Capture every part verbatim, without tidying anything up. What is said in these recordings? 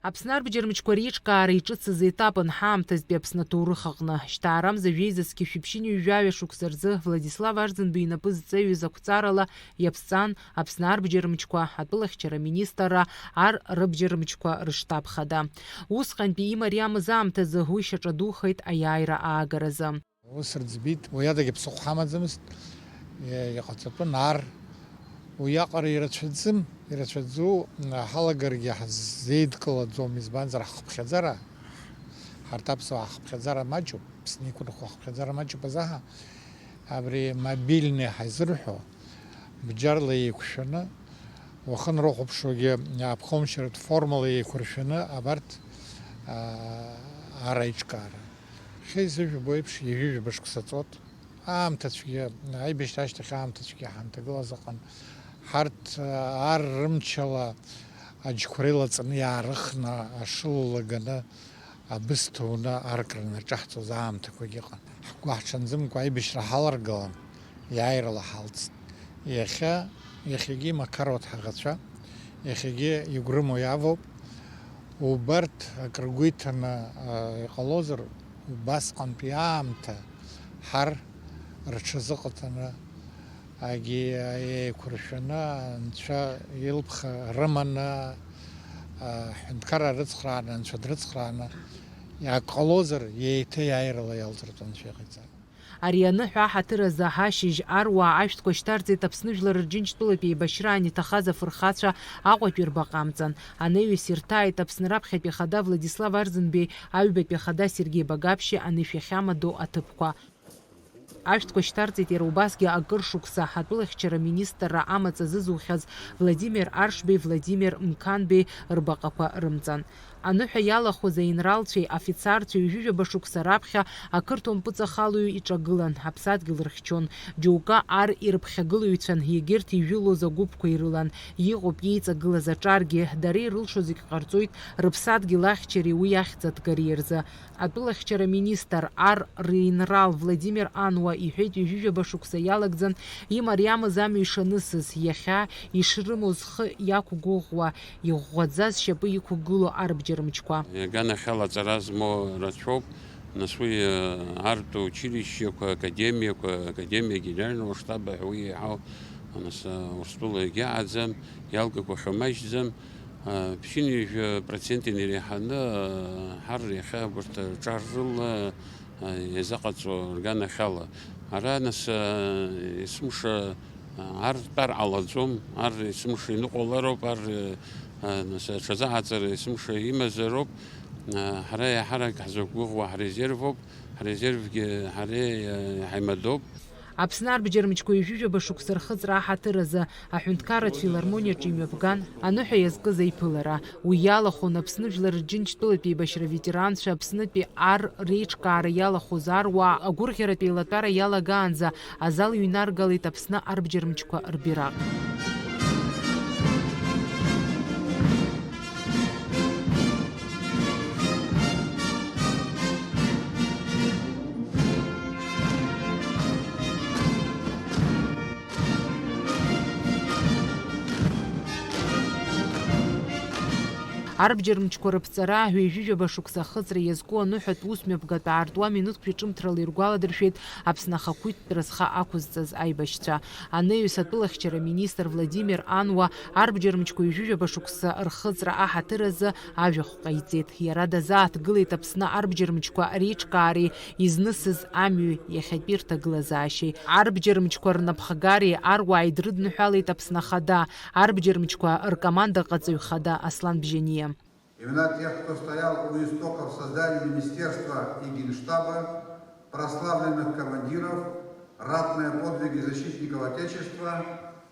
Аԥсны арбџьармычқәа реиҿкаара иҿыцыз етапын ҳаамҭазтәи Аԥсны аҭоурых аҟны. Жьҭаарамза жәеиза зқьи жәшәи ԥшьынҩажәи жәаҩа шықәса рзы Владислав Арӡынба инапы зҵаҩыз ақәҵарала иаԥҵан Аԥсны арбџьармычқәа атәылахьчара министрра ар рыбџьармычқәа рыштаб хада. Усҟантәи имариамыз аамҭазы уи шьаҿа духеит аиааира аагаразы. Ус рӡбит, уи адагьы ԥсыхәа ҳамаӡамызт, иа-, иҟаҵатәын ар. Уиаҟара ирацәаӡым, ирацәаӡоу ҳалагаргьы ҳзеидкылаӡом, избанзар ҳхыԥхьаӡара, ҳарҭ аԥсуаа ҳхыԥхьаӡара маҷуп, Аԥсны иқәынхо ҳхыԥхьаӡара маҷуп азаҳа, абри мобильный ҳазырҳәо, бџьарла еиқәшәаны, уахынрыхәаԥшуагьы аԥхоумшьаратә формала еиқәыршәаны абарҭ, аа, ар аиҿкаара. Хьеи зыжәбо еиԥш, ҩажәижәаба шықәса ҵуеит. Аамҭа цәгьа, аибашьра ашьҭахь аамҭа цәгьа ҳанҭагылаз ыҟан. Ҳарҭ, аа, ар рымчала аџьқәреи лаҵаны иаарыхны, ашыла лаганы, абыс ҭоуны аркра анырҿаҳҵоз аамҭақәагьы ыҟан. Ҳгәы ҳҽанӡымкәа аибашьра ҳаларгалан, иааирала ҳалҵт. Иахьа, иахьагьы имақаруа ҳаӷацәа, иахьагьы игәрымуа иавоуп. Убарҭ акры ргәы иҭаны, а, иҟалозар, убасҟантәи аамҭа ҳар рҽазыҟаҵаны, агьи еиқәыршәаны, анцәа илԥха рыманы, а, ҳҳәынҭқарра рыцхрааны, анцәа дрыцхрааны, иаак ҟалозар, еиҭа иааирала иалҵыртә анцәа иҟаиҵа. Ари аныҳәа аҳаҭыр азы ашьыжь аруаа ашәҭқәа шьҭарҵеит Аԥсны Жәлар Рџьынџьтәылатә еибашьраан иҭахаз афырхацәа Аҟәатәи рбаҟа амҵан. Анаҩс ирҭааит Аԥсны раԥхьатәи ахада Владислав Арӡынбеи, аҩбатәи ахада Сергеи Багаԥшьи анышә иахьамадоу аҭыԥқәа. Ашәҭқәа шьҭарҵеит иара убасгьы акыр шықәса атәылахьчара министрра амаҵ азызухьаз Владимир Аршбеи Владимир Мқанбеи рбаҟақәа рымҵан. Аныҳәа иалахәыз аинралцәеи афицарцәеи ҩажәижәаба шықәса раԥхьа ақырҭуа мпыҵахалаҩ иҿагылан, аԥсадгьыл рыхьчон. Џьоукы ар ирыԥхьагылаҩцәан, егьырҭ ижәылоз агәыԥқәа ирылан. Иҟоуп иеиҵагылаз аҿаргьы, дара ирылшо зегь ҟарҵоит, рыԥсадгьыл ахьчареи уи ахьӡ аҭгареи рзы. Атәылахьчара министр ар ринрал Владимир Ануа иҳәеит, ҩажәижәаба шықәса иалагӡан имариамыз амҩа ишанысыз, иахьа ишрымоу зхы иақәгәыӷуа, иӷәӷәаӡа зшьапы иқәгылоу арбџьармычқәа. Иаганахьала аҵара змоу рацәоуп, нас уи, артә училищеқәа, академиақәа, академиа генерального штаба ҳәа уи еиҳау, нас, Урыстәыла егьаҟаӡам, иалгақәахьоу маҷӡам, ԥшьынҩажәа процент инареиҳаны, ҳар иахьа абарҭ аҿар рыла, иазыҟаҵо рганахьала. Ара, нас, есымша ар тәар ҟалаӡом, ар есымша иныҟәалароуп, ар, нас, аҽазыҟаҵара есымша имазароуп. Ҳара еиҳарак ҳзықәгәыӷуа ҳрезервоуп, ҳрезервгьы ҳара иҳаимадоуп. Аԥсны арбџьармычқәа ҩажәижәаба шықәса рхыҵра аҳаҭыр азы аҳәынҭқарратә филармониаҿы имҩаԥган аныҳәа иазкыз аиԥылара. Уи иалахәын Аԥсны Жәлар Рџьынџьтәылатә еибашьра аветеранцәа, Аԥснытәи ар реиҿкаара иалахәыз аруаа агәырӷьаратә еилатәара иалагаанӡа азал иҩнаргалеит Аԥсны арбџьармычқәа рбираҟ. Арбџьармычқәа рыԥҵара, ҩажәижәаба шықәса ахыҵра иазку аныҳәатә ус мҩаԥгатә аартуа минуҭк ҿымҭрала иргәаладыршәеит Аԥсны ахақәиҭтәра зхы ақәызҵаз аибашьцәа. Анаҩс атәылахьчара министр Владимир Ануа арбџьармычқәа ҩажәижәаба шықәса рхыҵра аҳаҭыр азы ажәахә ҟаиҵеит. Иара дазааҭгылеит Аԥсны арбџьармычқәа реиҿкаареи изнысыз амҩеи иахьатәи рҭагылазаашьеи. Арбџьармычқәа рнапхгареи аруааи дрыдныҳәалеит Аԥсны Ахада, арбџьармычқәа ркомандаҟаҵаҩ хада Аслан Бжьаниа. Имена тех, кто стоял у истоков создания министерства и генштаба, прославленных командиров, ратные подвиги защитников Отечества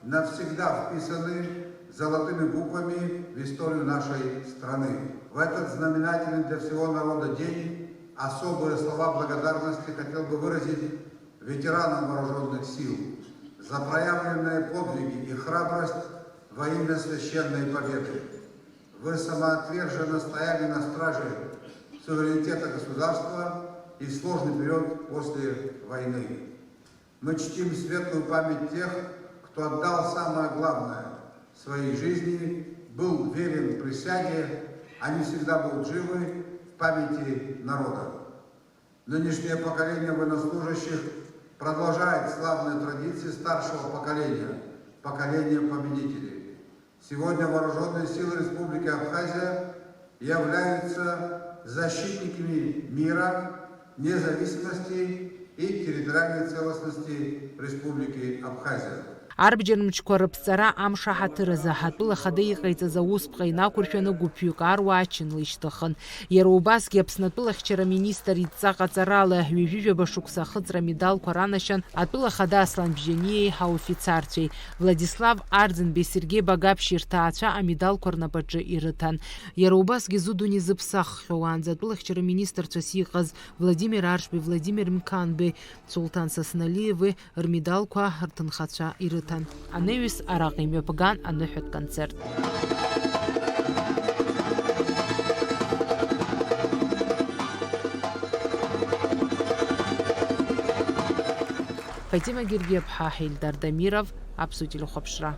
навсегда вписаны золотыми буквами в историю нашей страны. В этот знаменательный для всего народа день особые слова благодарности хотел бы выразить ветеранам вооружённых сил за проявленные подвиги и храбрость во имя Священной Победы. Вы самоотверженно стояли на страже суверенитета государства и в сложный период после войны. Мы чтим светлую память тех, кто отдал самое главное своей жизни, был верен присяге Они всегда будут живы в памяти народа. Нынешнее поколение военнослужащих продолжает славные традиции старшего поколения, поколения победителей. Сегодня вооружённые силы Республики Абхазия являются защитниками мира, независимости и территориальной целостности Республики Абхазия. Арбџьар мчқәа рыԥҵара амш аҳаҭыр азы, атәыла ахада иҟаиҵаз аусԥҟа инақәыршәаны гәыԥҩык ааруа ачынла ишьҭыхын. Иара убасгьы Аԥсны атәылахьчара министр идҵа ҟаҵарала ҩажәижәаба шықәса ахыҵра амедалқәа ранашьан атәыла ахада Аслан Бжьаниеи аофицарцәеи. Владислав Арӡынбеи Сергеи Багаԥшьи рҭаацәа амедалқәа рнапаҿы ирыҭан. Иара убасгьы зудун изыԥсаххьоу уаанӡа атәылахьчара министрцәас иҟаз Владимир Аршби, Владимир Мқанбеи, Сулҭан Сасналиеви рмедалқәа рҭынхацәа ирыҭан. Анаҩс араҟа имҩаԥган аныҳәатә концерт. Фатима Гергиаԥҳа, Ҳельдар Дамиров, Аԥсуа телехәаԥшра.